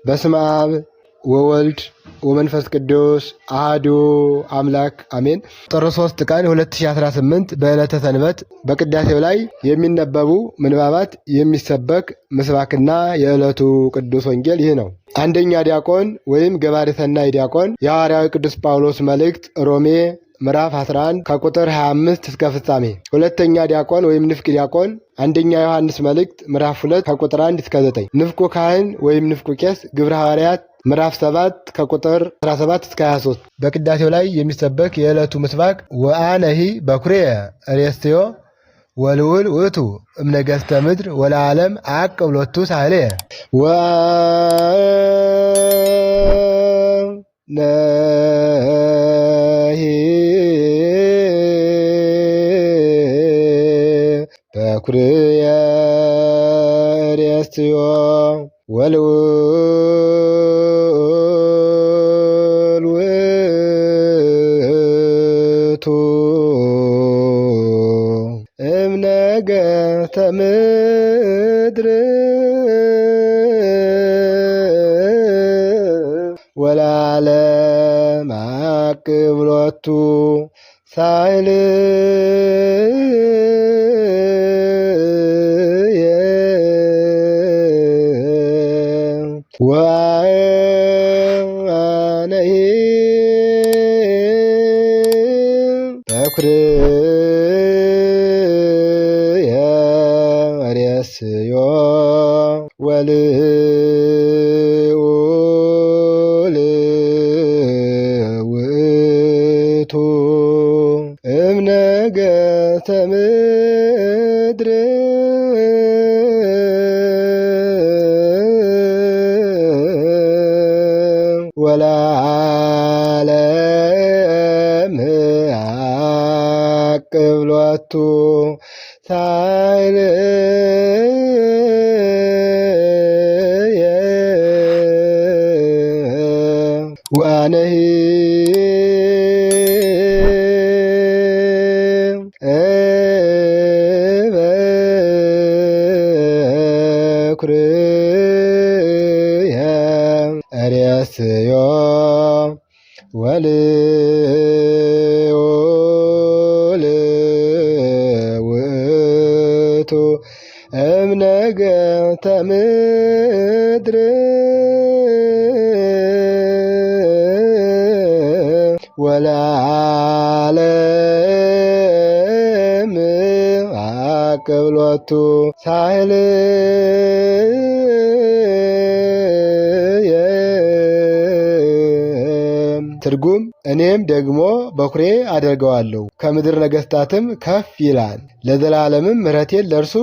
በስመ አብ ወወልድ ወመንፈስ ቅዱስ አሐዱ አምላክ አሜን። ጥር 3 ቀን 2018 በዕለተ ሰንበት በቅዳሴው ላይ የሚነበቡ ምንባባት፣ የሚሰበክ ምስባክና የዕለቱ ቅዱስ ወንጌል ይህ ነው። አንደኛ ዲያቆን ወይም ገባሬ ሰናይ ዲያቆን የሐዋርያው ቅዱስ ጳውሎስ መልእክት ሮሜ ምዕራፍ 11 ከቁጥር 25 እስከ ፍጻሜ። ሁለተኛ ዲያቆን ወይም ንፍቅ ዲያቆን አንደኛ ዮሐንስ መልእክት ምዕራፍ 2 ከቁጥር 1 እስከ 9። ንፍቁ ካህን ወይም ንፍቁ ቄስ ግብረ ሐዋርያት ምዕራፍ 7 ከቁጥር 17 እስከ 23። በቅዳሴው ላይ የሚሰበክ የዕለቱ ምስባክ ወአነሂ በኩሬየ ርእስትዮ ወልዑል ውእቱ እምነገሥተ ምድር ወለዓለም አዕቅብ ሎቱ ሳህልየ። ወአነሂ በኩርየ ርእስትዮ ወልዑል ውእቱ እምነገሥተ ምድር ወለዓለም አዕቅብ ሎቱ ሳህልየ። ወአነሂ በኩርየ ርእስዮ ወልዑል ውእቱ እምነገሥተ ምድር ወለዓለም አዕቅብ ሎቱ ሳህልየ። ወአነሂ በኩርየ ርእስዮ ወልዑል ውእቱ እምነገሥተ ምድር ወለዓለም አዕቅብ ሎቱ ሳህልየ። ትርጉም እኔም ደግሞ በኩሬ አደርገዋለሁ፣ ከምድር ነገሥታትም ከፍ ይላል፣ ለዘላለምም ምሕረቴን ለእርሱ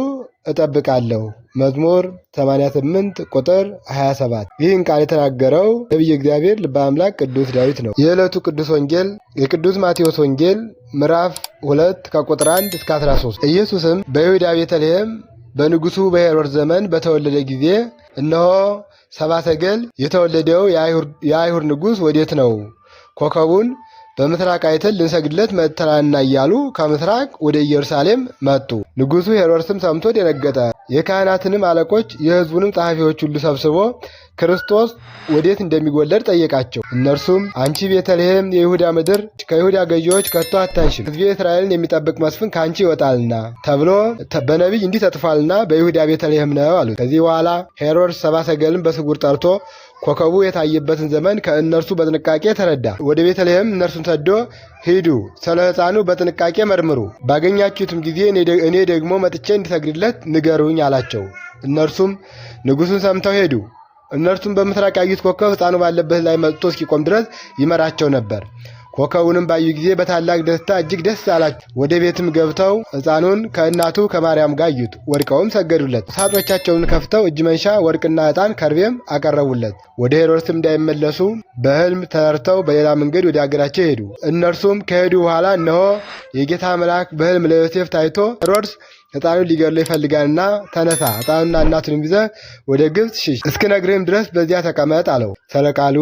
እጠብቃለሁ። መዝሙር 88 ቁጥር 27። ይህን ቃል የተናገረው ነቢየ እግዚአብሔር ልበ አምላክ ቅዱስ ዳዊት ነው። የዕለቱ ቅዱስ ወንጌል የቅዱስ ማቴዎስ ወንጌል ምዕራፍ 2 ከቁጥር 1 እስከ 13። ኢየሱስም በይሁዳ ቤተልሔም በንጉሡ በሄሮድስ ዘመን በተወለደ ጊዜ እነሆ ሰብአ ሰገል የተወለደው የአይሁድ ንጉሥ ወዴት ነው? ኮከቡን በምስራቅ አይተን ልንሰግድለት መጥተናልና እያሉ ከምስራቅ ወደ ኢየሩሳሌም መጡ። ንጉሡ ሄሮድስም ሰምቶ ደነገጠ። የካህናትንም አለቆች የሕዝቡንም ጸሐፊዎች ሁሉ ሰብስቦ ክርስቶስ ወዴት እንደሚወለድ ጠየቃቸው። እነርሱም አንቺ ቤተልሔም የይሁዳ ምድር ከይሁዳ ገዢዎች ከቶ አታንሽም፣ ሕዝቤ እስራኤልን የሚጠብቅ መስፍን ከአንቺ ይወጣልና ተብሎ በነቢይ እንዲህ ተጽፏልና በይሁዳ ቤተልሔም ነው አሉት። ከዚህ በኋላ ሄሮድስ ሰብአ ሰገልን በስውር ጠርቶ ኮከቡ የታየበትን ዘመን ከእነርሱ በጥንቃቄ ተረዳ። ወደ ቤተልሔም እነርሱን ሰዶ ሂዱ፣ ስለ ሕፃኑ በጥንቃቄ መርምሩ፣ ባገኛችሁትም ጊዜ እኔ ደግሞ መጥቼ እንድሰግድለት ንገሩኝ አላቸው። እነርሱም ንጉሡን ሰምተው ሄዱ። እነርሱም በምስራቅ ያዩት ኮከብ ሕፃኑ ባለበት ላይ መጥቶ እስኪቆም ድረስ ይመራቸው ነበር። ኮከቡንም ባዩ ጊዜ በታላቅ ደስታ እጅግ ደስ አላቸው። ወደ ቤትም ገብተው ሕፃኑን ከእናቱ ከማርያም ጋር አዩት፣ ወድቀውም ሰገዱለት። ሳጥኖቻቸውን ከፍተው እጅ መንሻ ወርቅና ዕጣን ከርቤም አቀረቡለት። ወደ ሄሮድስም እንዳይመለሱ በሕልም ተረድተው በሌላ መንገድ ወደ አገራቸው ሄዱ። እነርሱም ከሄዱ በኋላ እነሆ የጌታ መልአክ በሕልም ለዮሴፍ ታይቶ ሄሮድስ ሕፃኑን ሊገድለው ይፈልጋልና ተነሳ፣ ሕፃኑና እናቱንም ይዘህ ወደ ግብፅ ሽሽ፣ እስክነግርህም ድረስ በዚያ ተቀመጥ አለው። ስለ ቃሉ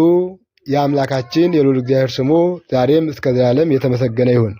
የአምላካችን የልዑል እግዚአብሔር ስሙ ዛሬም እስከ ዘላለም የተመሰገነ ይሁን።